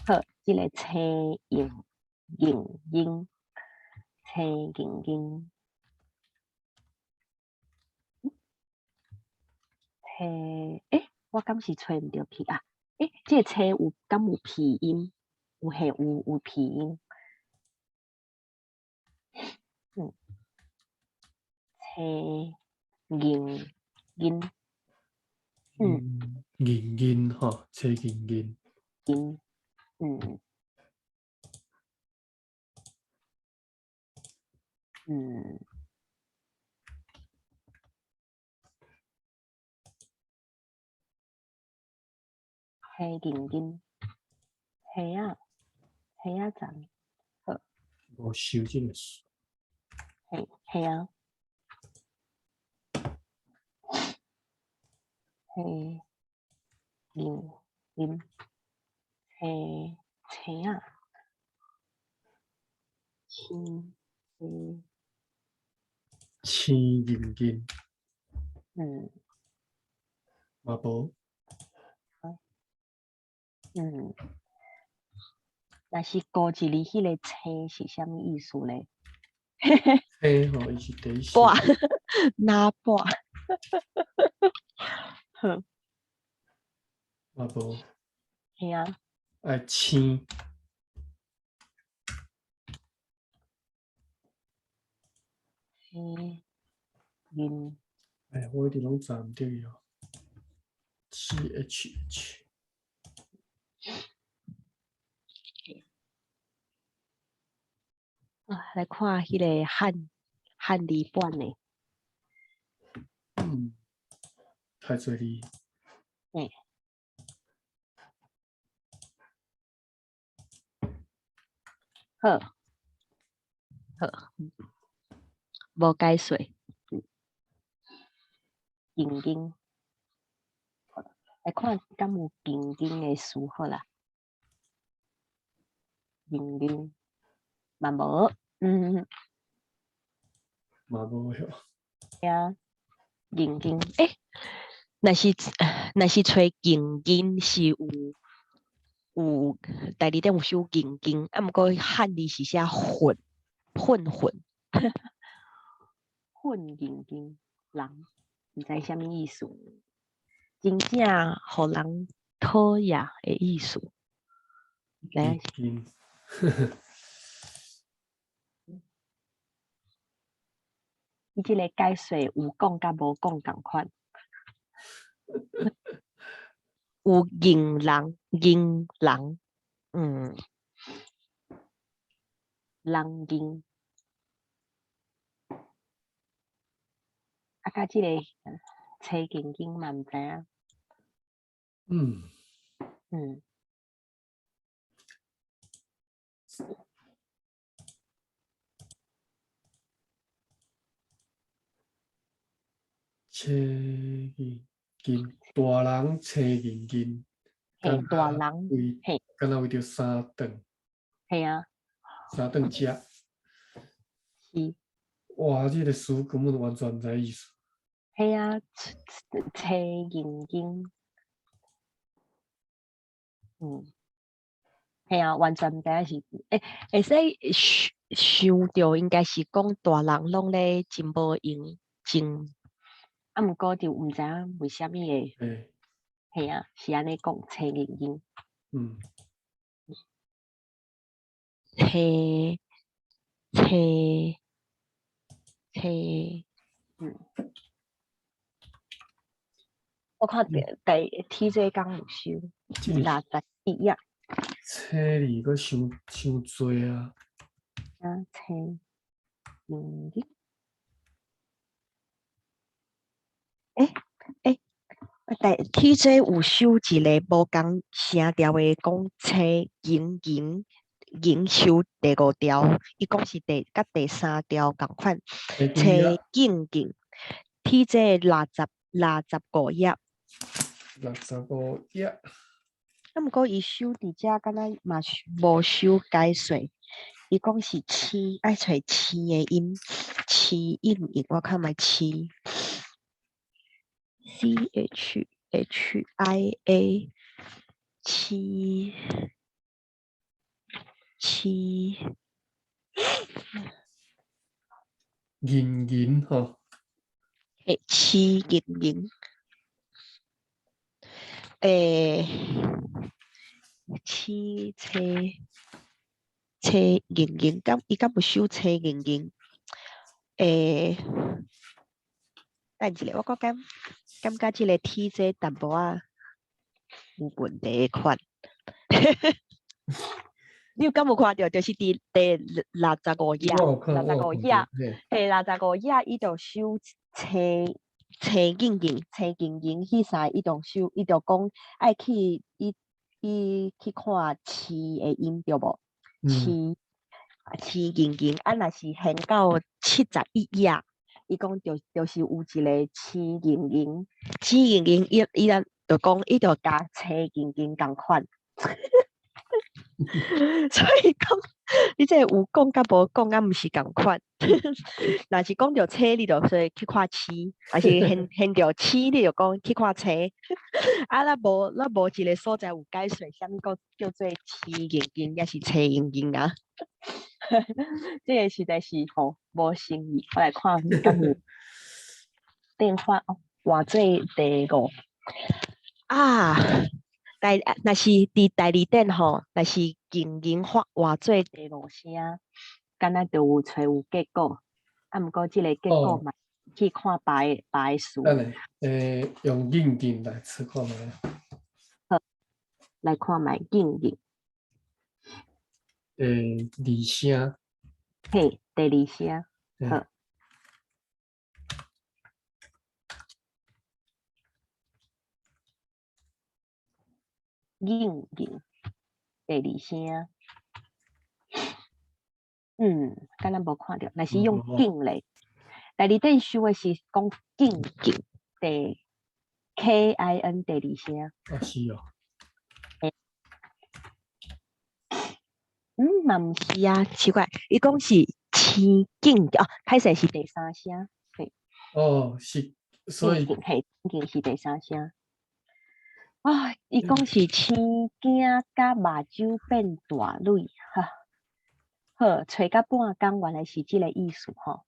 好，這个揣硬硬硬，揣硬硬。揣，欸，我敢是揣毋著去啊？欸，這个揣有敢有鼻音？有嘿，有鼻音。揣硬硬。硬硬吼，揣硬硬。硬，嗯。嗯。揣硬硬，虾仔，虾仔站，好。無收這个詞。嘿，系啊。嘿，硬硬，嘿，青仔，青，青。青硬硬。嘛無。若是孤一字，彼个青是啥物意思咧？青吼，伊是第一跋，哪跋？好。嘛無。嘿啊。愛青。青硬。哎，我一直攏查毋著伊哦。C H H。啊，來看彼个漢字版的。太濟字。嘿。好。好。無解說。硬硬。來看敢有硬硬的詞好啦。硬硬。嘛無，嘛無哟。對啊，硬硬，欸，若是揣硬硬是有台字典有收硬硬，啊，毋過漢字是寫混混混，混硬硬人，毋知啥物意思，真正予人討厭的意思。硬硬。伊這个解說有講佮無講仝款，有硬人，硬人，人硬，啊，佮這个揣硬硬嘛毋知影。揣硬硬，大人揣硬硬，嘿，大人，嘿，敢若為著三頓，嘿啊，三頓食。是。哇，這个詞根本完全毋知意思。嘿啊，揣硬硬，嘿啊，完全毋知影是，欸，會使想著應該是講大人攏咧真無閒，真。啊，毋過就毋知影為啥物會。嘿啊，是按呢講，青銀銀。青青青，我看著第 TJ 剛有收這個64頁。青字閣傷傷濟啊！啊，青銀銀。欸，但 TJ 有收一个無仝聲調的，講青銀銀銀收第五調，伊講是第佮第三調仝款。青銀銀，TJ 65頁。65頁。啊，毋過伊收佇遮，敢若嘛無收解說。伊講是青，愛揣青的音，青應應，我看覓青。C H H I A，青青。銀銀吼。嘿，青銀銀。青青青銀銀，敢伊敢有收青銀銀？等一下，我閣感覺這個 TJ 淡薄仔有問題的款。你有敢有看著？就是佇第六十五頁，六十五頁，第六十五頁，伊就收青青銀銀、青銀銀彼三个，伊就收，伊就講愛去伊伊去看青的音對無？青青銀銀，啊，若是掀到71頁，伊講就是有一个青銀銀，青銀銀，伊伊咱就講伊就共青銀銀仝款。所以講，你這個有講佮無講，啊，毋是仝款。若是講著青，你就說去看青；若是現現著青，你就講去看青。啊，咱無一个所在有解說，啥物閣叫做青銀銀，抑是青銀銀啊？這个實在是吼無誠意。我來看敢有變化哦，換做第五啊。第若是佇第二點吼，若是銀銀發換做第五聲，敢若就有揣有結果。啊，毋過這个結果嘛，去看別個別個詞。等下，用銀銀來試看覓。好，來看覓銀銀。第二聲。嘿，第二聲。好。銀銀，第二聲。敢若無看著，若是用敬咧。第二點收的是講敬敬，第 K I N 第二聲。啊，是哦。嘛毋是啊，奇怪，伊講是青敬哦，歹勢是第三聲。嘿。哦，是，所以。嘿，敬是第三聲。啊，伊講是青驚佮目睭變大蕊，哈，好，揣到半工，原來是這个意思吼。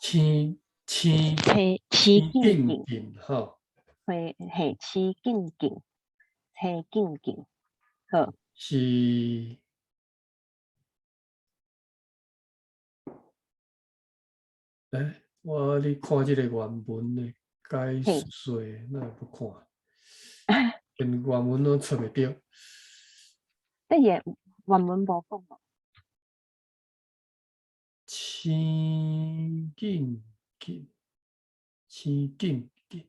青青青青敬敬吼。嘿，嘿，青敬敬，青敬敬，好。是。我咧看這个原文的解說，哪會不看？連原文攏揣袂著。等下原文無講無？青敬敬，青敬敬。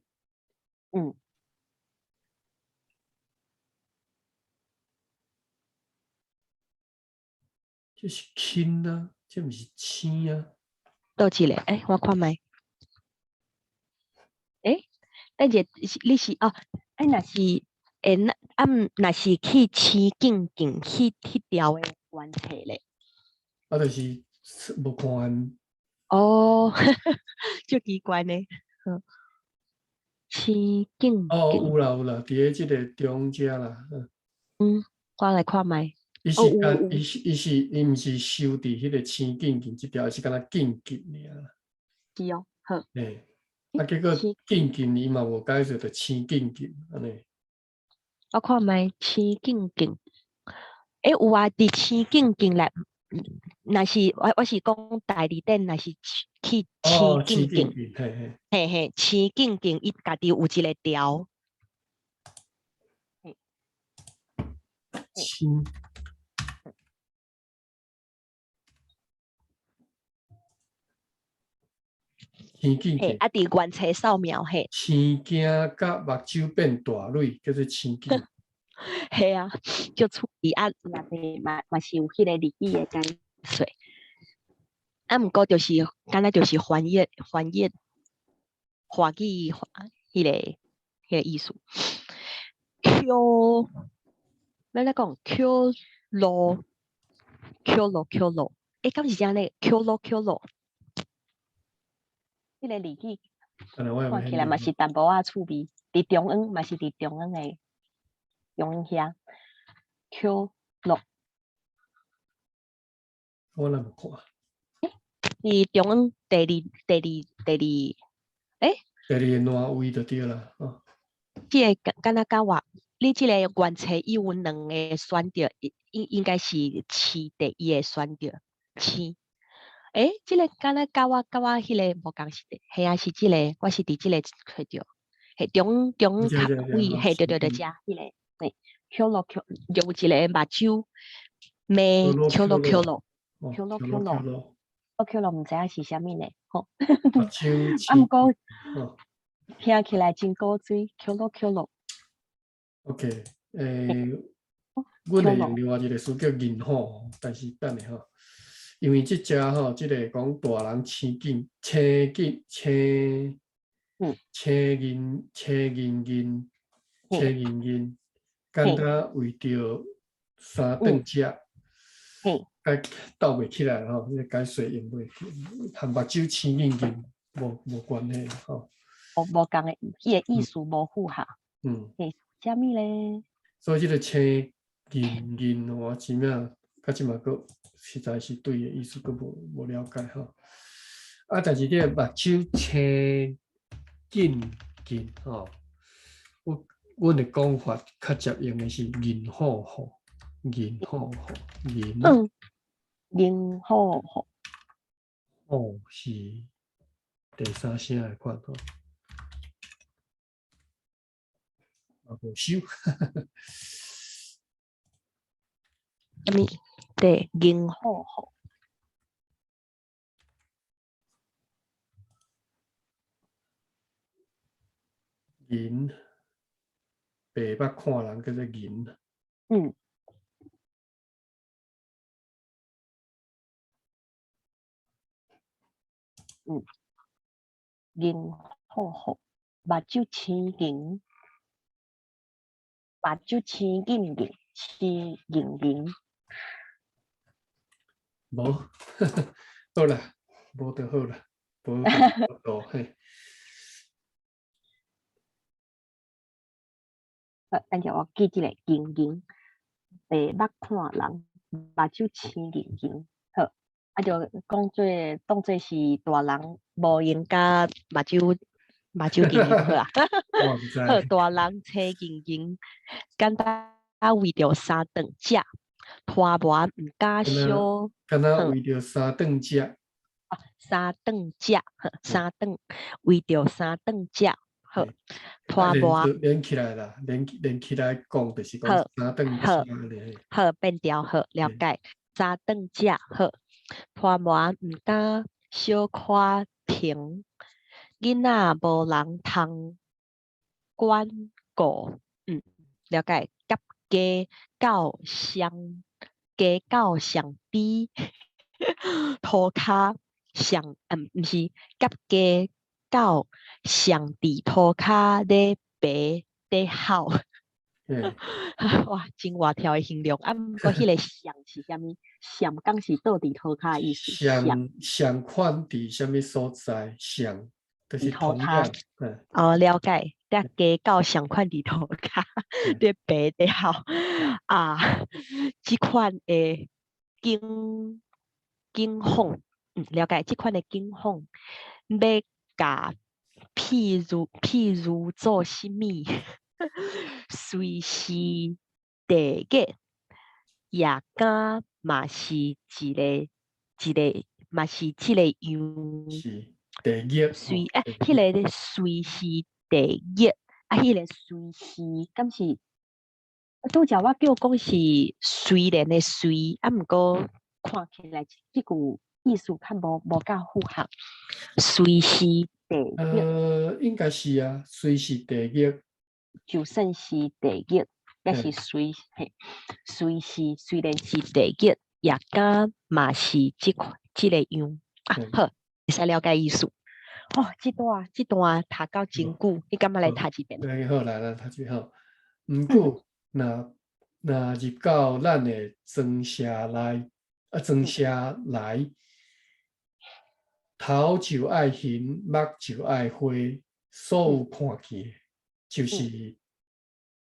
這是輕啊，這毋是青啊。佗一个？我看覓。等下是你是哦，若是那啊，毋若是去青敬敬彼條的原冊咧。啊，就是無看。哦，足奇怪呢。青敬哦，有啦有啦，佇咧這个中遮啦。我來看覓。伊是干，伊是伊是伊毋是收佇彼个青敬敬這條，是敢若敬敬爾。是哦，好。嘿。啊，結果青緊緊伊嘛無解做就青緊緊按呢。我看覓青緊緊，欸有啊，佇青緊緊內，若是我是講代理店，若是去哦，青緊緊，青緊緊，嘿嘿。嘿嘿，青緊緊伊家己有一個條。嘿。青。青緊嘿，緊。啊，佇原冊掃描嘿。青驚甲目睭變大蕊，叫做青緊。嘿啊，足趣味啊，內底嘛是有彼個日語的解說。啊，毋過就是，敢若就是翻譯華語彼個意思。Q，欲咧講 Q 路 Q 路 Q 路，欸，敢是按呢？Q 路 Q 路，彼個日語看起來嘛是淡薄仔趣味，佇中央嘛是佇中央的中央遐 Q 路。我哪無看？佇中央第二，欸？第二個爛位就對啦，哦。這个敢若甲我，你這个原冊伊有兩个選擇，應該是飼第一個選擇，飼。欸，這个敢若佮我彼个無仝是，嘿啊是這个，我是佇這个揣著，嘿中央頭位，嘿對對對，遮彼个，嘿，Q 路 Q，有一个目睭罵 Q 路 Q 路，Q 路 Q 路，我 Q 路毋知影是啥物呢，吼。啊，毋過聽起來真古錐，Q 路 Q 路。 OK，欸，阮會用另外一个詞叫銀虎，但是等下吼，因為這隻吼，這個講大人青緊青緊青，青銀青銀銀青銀銀，簡單為著三頓食，該鬥袂起來吼，這個解說用袂去，和目睭青銀銀無關係吼。無仝的，伊个意思無符合。嘿，啥物咧？所以這个青銀銀，我真正到這馬閣實在是對伊的意思閣無了解吼。啊，但是這个目睭青緊緊吼，阮的講法較捷用的是銀虎虎，銀虎虎，銀。銀虎虎。虎是第三聲的款吼。啊，無收。啥物？對，銀虎虎。銀，白目看人叫做銀。銀虎虎，目睭青銀，目睭青銀銀，青銀銀。無，好啦，無就好啦，無就嘿。好，等下我記這個銀銀，白目看人，目睭青銀銀，好，啊就講做當做是大人無閒佮目睭銀銀好啊。我毋知。好，大人青銀銀，簡單為著三頓食，拖磨毋敢小。敢若為著三頓食。啊，三頓食，三頓為著三頓食，好，拖磨。連起來啦，連起來講就是講三頓食按呢。好，變調好，了解。三頓食好，拖磨毋敢小可停，囡仔無人通管顧，了解。佮家教相家教上比，塗跤上，毋是佮家教上佇塗跤咧爬咧吼。哇，真活跳的形容。啊，毋過彼个上是啥物？上敢是倒佇塗跤的意思？上款佇啥物所在？上就是同樣。哦，了解。佮家教相款佇塗跤咧爬咧吼。啊，這款的景景況，了解。這款的景況欲共譬如做啥物，雖是地獄，也敢嘛是一个一個嘛是這個樣。是地獄。雖欸，彼个雖是地獄，啊，彼个雖是敢是？拄才我叫講是雖然的雖，啊，毋過看起來這句意思較無夠符合。雖是地獄。應該是啊，雖是地獄。就算是地獄，抑是雖嘿，雖是雖然是地獄，也敢嘛是這款這个樣啊。好，會使了解意思。哦，這段讀到真久，你敢欲來讀一遍？好，來來讀一遍吼。毋過，若入到咱的莊舍內，啊，莊舍來，頭就愛眩，目就愛花，所有看見的，就是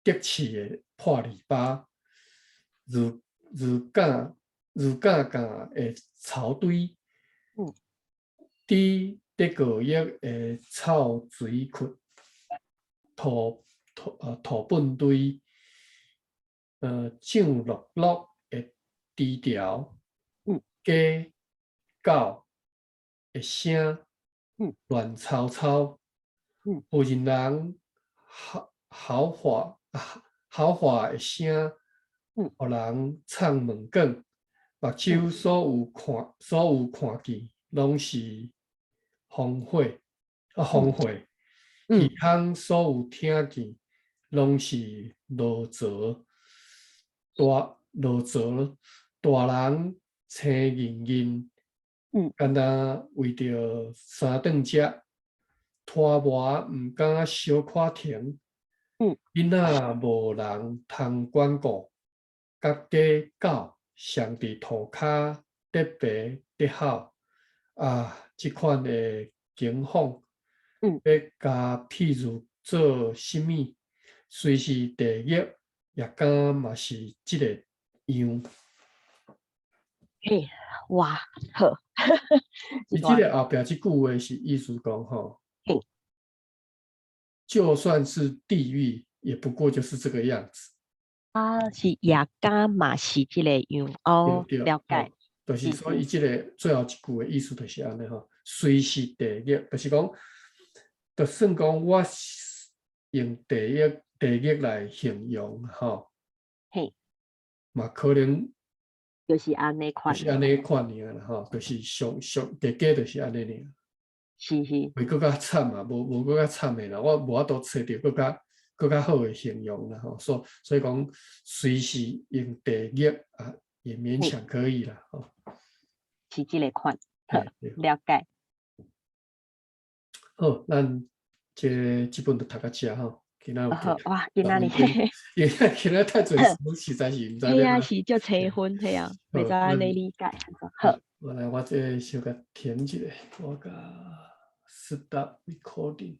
竹刺的破籬笆，如敢敢的草堆，佇得過億的臭水窟，土糞堆，脹漉漉的豬條，雞狗的聲，亂糟糟，婦人人豪華的聲，予人藏門管，目睭所有看見，攏是烽火啊烽火，耳孔所有聽見，攏是羅槽大羅槽大人青韌韌，敢若為著三頓食，拖磨毋敢小可停，囡仔無人通管顧，佮雞狗雙佇塗跤咧爬咧吼，啊，這款的景況，欲共譬如做啥物，雖是地獄，也敢嘛是這个樣。嘿，哇，好。伊這个後壁這句話是意思講吼，就算是地獄，也不過就是這個樣子。啊，是也敢嘛是這个樣哦，了解。就是說，伊這个最後一句的意思就是按呢吼，雖是地獄，就是講，就算講我用地獄來形容吼，嘛可能就是按呢款，就是按呢款爾啦吼，就是上上加加就是按呢爾。袂閣較慘啊，無閣較慘的啦，我無法度揣著閣較好的形容啦吼，所以講，雖是用地獄啊，也勉強可以啦吼。是這个款，好，了解。好，咱這本就讀到遮吼，今仔有好哇，今仔日，因為今仔太濟詞，實在是毋知。嘿啊，是足齊分，嘿啊，袂使按呢理解。好。我來，我這小共停一下，我共 stop recording。